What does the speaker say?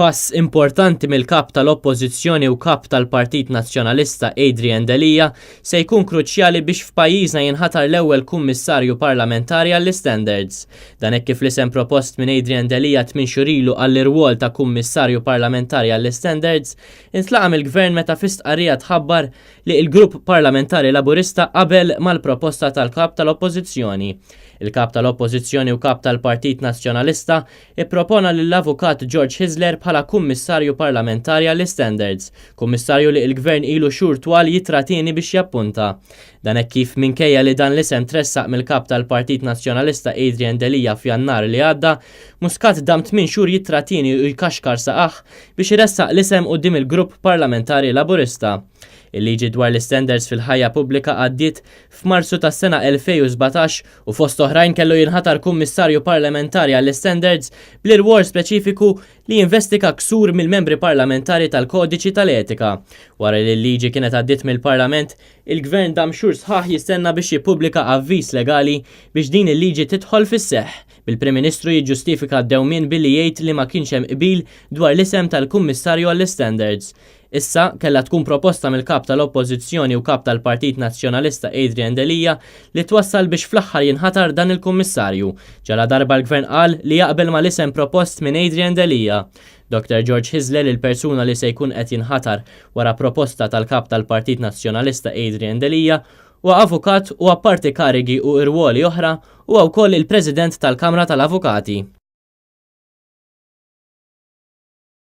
Pass importanti mill-Kap tal-Oppożizzjoni u Kap tal-Partit Nazzjonalista Adrian Delia se jkun kruċjali biex f'pajjiżna jinħatar l-ewwel Kummissarju Parlamentari għall-Istandards. Dan hekk kif l-isem propost minn Adrian Delia tminn xhur ilu għall-irwol ta' Kummissarju Parlamentari għall-Istandards intlaqa' mill-Gvern meta fi stqarrija tħabbar li l-Grupp Parlamentari Laburista qabel mal-proposta tal-Kap tal-Oppożizzjoni. Il-Kap tal-Oppożizzjoni u Kap tal-Partit Nazzjonalista ippropona lill-Avukat George Hyzler bħala Kummissarju Parlamentari għall-Istandards, Kummissarju li l-Gvern ilu xhur twal jitratieni biex jappunta. Dan hekk kif minkejja li dan l-isem tressaq mill-Kap tal-Partit Nazzjonalista Adrian Delia f'Jannar li għadda, Muscat dam tminn xhur jitratieni u jkaxkar saqajh biex iressaq l-isem quddiem il-Grupp Parlamentari Laburista. Il-liġi dwar l-istandards fil-ħajja pubblika għaddiet f'Marzu tas-sena 2017 u fost oħrajn kellu jinħatar Kummissarju Parlamentari għall-Istandards bl-irwol speċifiku li jinvestiga ksur mill-membri parlamentari tal-Kodiċi tal-Etika. Wara li l-liġi kienet għaddiet mill-Parlament, il-Gvern dam xhur sħaħ jistenna biex jippubblika avviż legali biex din il-liġi tidħol fis-seħħ, bil-Prim Ministru jiġġustifika d-dewmien billi jgħid li ma kienx hemm qbil dwar l-isem tal-Kummissarju għall-Istandards. Issa, kellha tkun proposta mill-Kap tal-Oppożizzjoni u Kap tal-Partit Nazzjonalista Adrian Delia li twassal biex fl-aħħar jinħatar dan il-Kummissarju, ġaladarba l-Gvern qal li jaqbel mal-isem propost minn Adrian Delia. Dottor George Hyzler, il-persuna li se jkun qed jinħatar wara proposta tal-Kap tal-Partit Nazzjonalista Adrian Delia, huwa avukat u apparti karigi u irwoli oħra huwa wkoll il-President tal-Kamra tal-Avukati.